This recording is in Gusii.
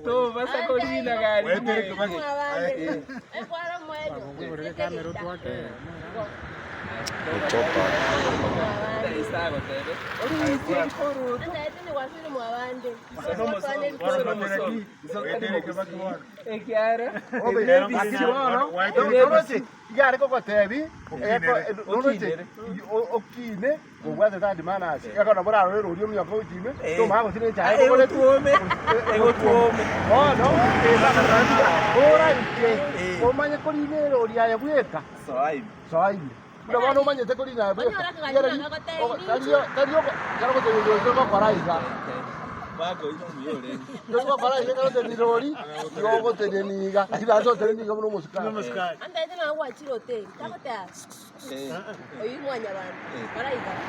Tobasa korina gari Iga are kogotebi oroche okine kobwate third manners ekero nabo orarore erori ominyoke gochia ime tomanye gose nechae ekogoreti Egotwome. Bono oraike omanye korina erori aye bweka Soa ime. soa ime buna bono omanyete korina aye bweka tari tari ekero ogotebi erori togokora iga togokora iga ekero ogotebi erori igo ogotenenia iga lakini naende toteneni iga buna omosikari.